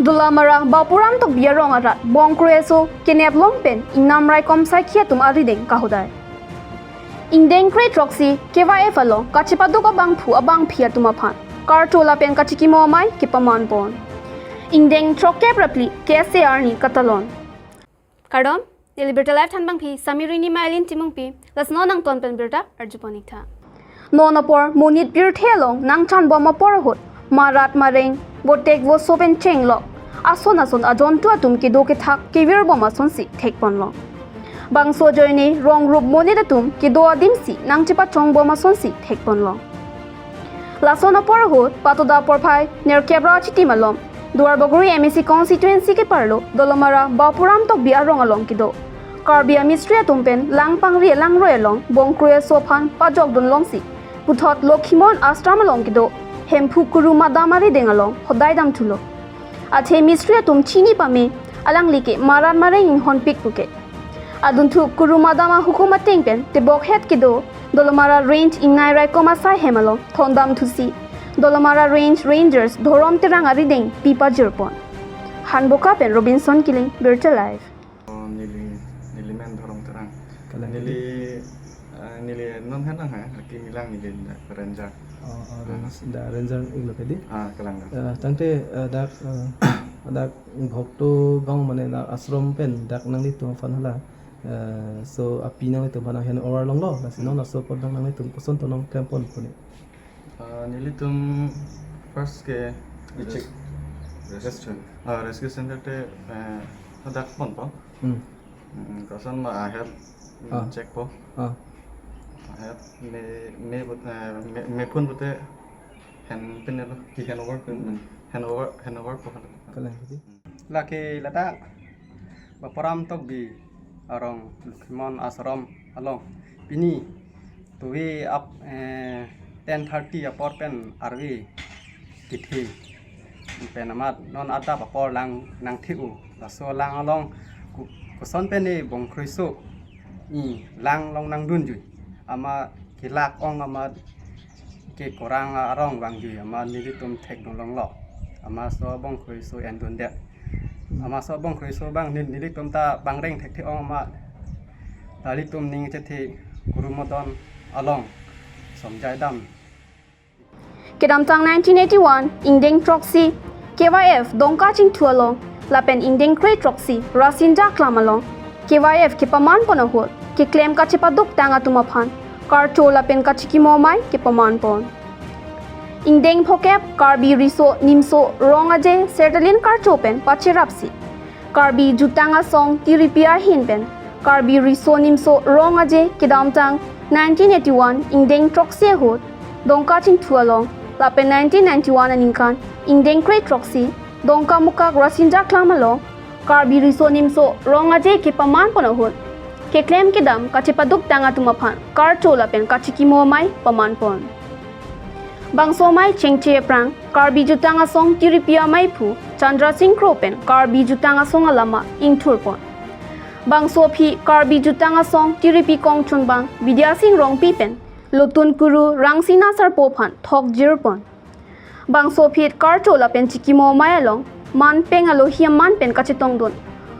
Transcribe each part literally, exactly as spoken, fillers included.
Dolamara Bapuram Tokbi arong arat bongkroi aso kenep long pen ingnam raikom saikhi atum arideng kahodai. Ingdeng kre throksi K Y F along kachepaduk abangphu abangphi atum aphan karcho lapen kachikimo amei kepaman pon. Ingdeng throkkep ra phli K S A arni katalon. Kardom, neli Birta Live thanbangpi Samirini Mailin Timungpi, laso non nangton pen birta arjupon iktha. Non apor monit pirthe along nangchanbom apor ahut, marat mareng, botek boso pen chenglok, ason ason ajontu atum kedo kethak kevirbom asonsi thekponlong. Bangso ajoine rong rup monit atum kedo adimsi nangchepachongbom asonsi thekponlong. Lason apor ahut, patoda porphai nerkep ra chitim alom, Duarbagori M A C constituency keparlo Dolamara Bapuram Tokbi arong along kedo Karbi amistri atum pen lang pangri alangroi along bongkroi aso aphan pajokdun longsi, puthot Lokhimon Ashram along kedo Hemphu Kuru Madam arideng along hodai damthulo. Athe mistri atum chini pame, alangli ke marat mareng inghonpik puke. Adunthu Kuru Madam ahukum ateng pen tebokhet kedo Dolamara Range ingnai raikom asai hem along thondamthusi, Dolamara Range Rangers Dhorom Terang arideng pi pajirpon. Hanboka pen Robinson Killing, Birta Live. Oh, neli, neli men Dhorom Terang. Kalang. Neli, eh, neli non hen nang ha, akimi lang neli dak ranger. Oh, oh, Ah. Range, dak ranger iklo kedi? Ah, kalang dak. Eh, tangte, eh, dak, eh, dak Bhokto Gaon mane dak ashram pen dak nanglitum aphan hala, eh, so api nanglitum aphan hand over longlo, lasi Hmm. non laso apor dak nanglitum koson tonong klempon puni. Ah, nelitum first ke Res-, ichik rescue center. Ah, rescue center te, eh, hadak ponpo. Hmm. Hmm, koson ma aher, hmm, Ah. check po. Ah. Aher me, me but, eh, me, me phun pute hand pen lo, ki hand over pen, Hmm. hand over, hand over po. Kalang kedi? Hmm. Lake ladak Bapuram Tokbi arong Lokhimon Ashram along pini tuwi ap, eh, ten thirty apor pen arve kethe pen amat non adap apor lang nangthe-o. Laso lang along ku-, koson pen ne bongkroiso i lang along nangdunjui. Amat kelak ong amat ke korang arong vangjui amat nelitum thekdun longlo. Amat so bongkroiso endundet. Amat so bongkroiso abang nel-, nelitum ta bangreng thekthe ong amat. Nelitum ning chethe Kuru Madam along somjai dam. Kedamtang nineteen eighty-one, ingdeng throksi, K Y F Dongka Chingthu along, lapen ingdeng kre throksi, Rasinja Klam along, K Y F kepaman pon ahut, keklem kachepaduktang atum aphan karcho lapen kachikimo amei kepaman pon. Ingdeng phokep Karbi Riso Nimso Rong Aje Sertalin karcho pen pacherapsi, Karbi Jutang Asong Tiripi ahin pen Karbi Riso Nimso Rong Aje kedamtang nineteen eighty-one ingdeng throksi ahut Dongka Chingthu along, lapen nineteen ninety-one aningkan ingdeng kre throksi Dongkamukak Rasinja Klam along Karbi Riso Nimso Rong Aje kepaman pon ahut, keklem kedam kachepaduktang atum aphan karcho lapen kachikimo amei paman pon. Bangso amei chengche aphrang Karbi Jutang Asong Tiripi ameiphu Chandra Sing Kro pen Karbi Jutang Asong alama ingthur pon. Bangso aphi Karbi Jutang Asong Tiripi kongchunbang Bidya Sing Rongpi pen Lotun Kuru Rangsina Sarpo aphan thokjir pon. Bangso aphi karcho lapen chikimo amei along manpeng alohi aman pen kachetongdun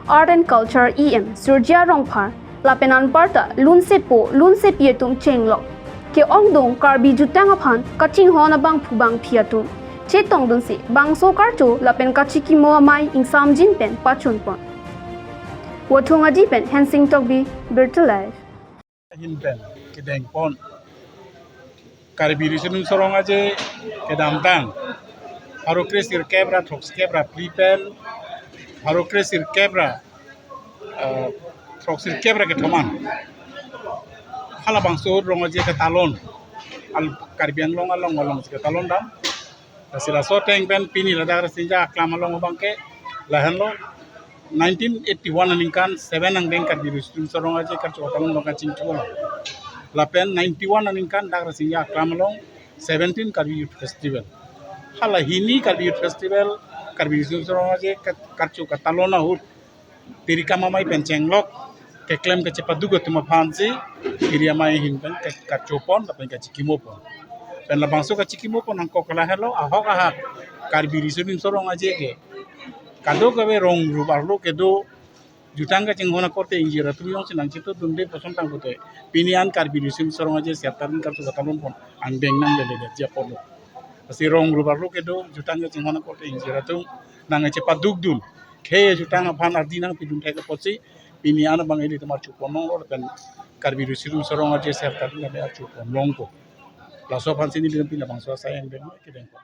Art and Culture E M Surjya Rongphar lapen anparta lunsepo lunsepi atum chenglok ke-ongdung Karbi Jutang aphan kachinghon abangphu bangphi atum chetongdunsi bangso karcho lapen kachikimo amei ingsamjin pen pachun pon. Wathung Aji pen Hensing Tokbi, Birta Live. Ahin pen kedeng pon Karbi Riso Nimso Rong Aje kedamtang pharo kre sirkep ra throksi kep ra phli pen pharo kre sirkep ra, eh, throksi kep ra kethom an halabangso Rong Aje ketalon, al Karbi Anglong along along ketalon dam. Lasi laso ateng pen pini ladak Rasinja Aklam along abangke lahenlo, nineteen eighty-one aningkan seven angdeng Karbi Riso Nimso Rong Aje karcho katalon Dongka Chingthu along. Lapen ninety-one aningkan dak Rasinja Aklam along seventeen Karbi Youth Festival. Hala hini Karbi Youth Festival, Karbi Riso Nimso Rong Aje kat-, karcho katalon ahut tirikam amei pen chenglok keklem kachepaduk atum aphansi iri amei ahin pen ke-, karcho pon lapen kachikimo pon. Pen labangso kachikimo pon nangkok lahelo ahok ahak Karbi Riso Nimso Rong Aje ke Kadokave rong rup arlo kedo jutang kachinghon akorte ingjir atum jongsi nangchetongdunde puson tangpute, pini an Karbi Riso Nimso Rong Aje Sir Tarun Karcho katalon pon angdeng nanglele det japolo. Lasi rong rup arlo kedo jutang kachinghon akorte ingjir atum nangchepadukdun, khei jutang aphan ardi nangpidun thek apotsi pini an abang ilitum archupon longlo lapen Karbi Riso Nimso Rong Aje Sir Tarun kami archupon longpo. Laso aphansi nelitum pini labangso asai angdeng kedengpo.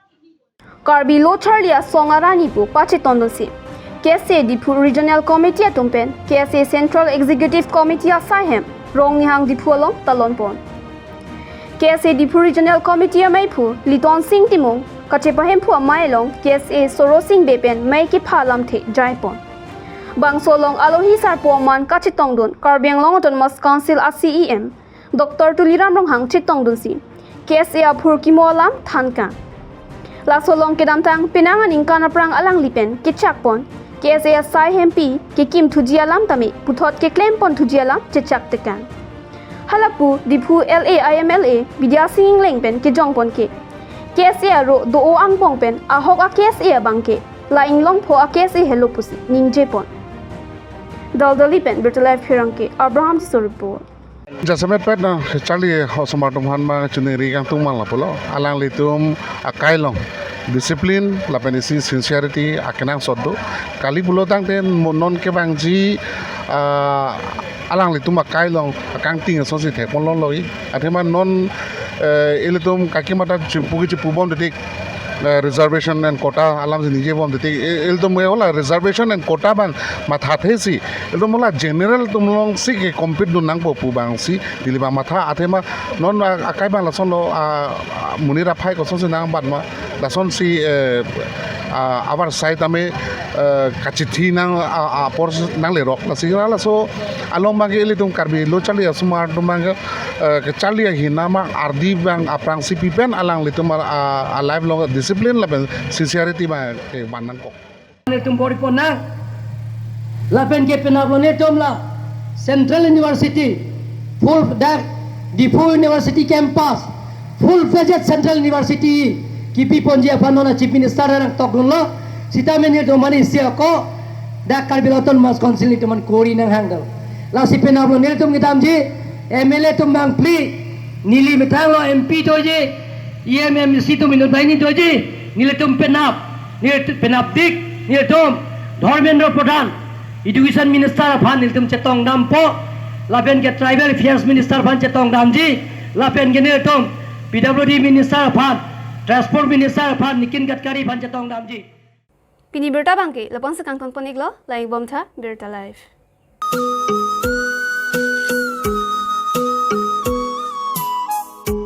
Karbi Lo Charli Asong arni pu pachetongdunsi K S A Diphu Regional Committee atum pen K S A Central Executive Committee asai hem Rongnihang Diphu along talon pon. K S A Diphu Regional Committee ameiphu Liton Sing Timung kachepahemphu amei along K S A Soro Sing Bey pen mei kepha alamthe jaipon. Bangso along alohi sarpo aman kachetongdun Karbi Anglong Autonomous Council a C E M Doctor Tuliram Ronghang chetongdunsi K S A aphurkimo alam thankang. Laso along kedamtang penang aningkan aphrang alangli pen kechakpon K S A asai hempi kekim thuji alam tame puthot keklem pon thuji alam chechak tekang. Halapu Diphu L A I M L A Bidya Sing Engleng pen kejongpon ke K S A aro do-o angbong pen ahok a K S A abang ke la inglongpho a K S A helo pusi ningjepon. Daldali pen Birta Live Pherangke Abraham Tisso report. Jasemet pet na charli osomar atum aphan ma chuniri kangtung mang lapulo. Alanglitum akai along discipline lapen isi sincerity akenangsot do. Kali pulo tangte mo non kevangji, ah, alanglitum akai along akangting asonsi thekpon longloi. Athema non, eh, ilitum kaki mata chipu kichipu bom detik, eh, reservation and quota alamsi ningjebom detik, eh, ilitum ke ola reservation and quota abang mathathesi ilitum ola general atum alongsi kecompete dun nangpo pu abangsi neli abang matha. Athema non a-, akai abang lasonlo, a, a, monit aphai kosonsi nangbat ma lasonsi, eh, a, abar sai tame, eh, kachithi nang, a, a, apor nanglerok. Lasi laso along abang ke ilitum Karbi Lo Charli Asomar atum abang ke, eh, kecharli ahina ma ardi abang aphrangsi pi pen alanglitum a, a, a life along discipline lapen sincerity abang kevan nangkok. Netum bor-i pon nang. Lapen ke penaplo netum la Central University, full dak Diphu University campus, full-fledged Central University kipi ponji aphan non a Chief Minister nangtokdunlo. Sitame netum mani isi ako dak Karbi Anglong Autonomous Council netum aphan kori nanghang do. Lasi penaplo netum kedamji, M L A atum abang phli, neli methanglo M P doji, E M, M A C atum inut banghini doji, nelitum penap, nelitum penapdik, nelitum Dharmendra Pradhan, Education Minister aphan nelitum chetongdampo, lapen ke Tribal Affairs Minister aphan chetongdamji, lapen ke nelitum P W D Minister aphan, Transport Minister aphan, Nitin Gadkari aphan chetongdamji. Pini birta abang ke lapangsi kangton pon-iklo, langdun bomtha, Birta Live.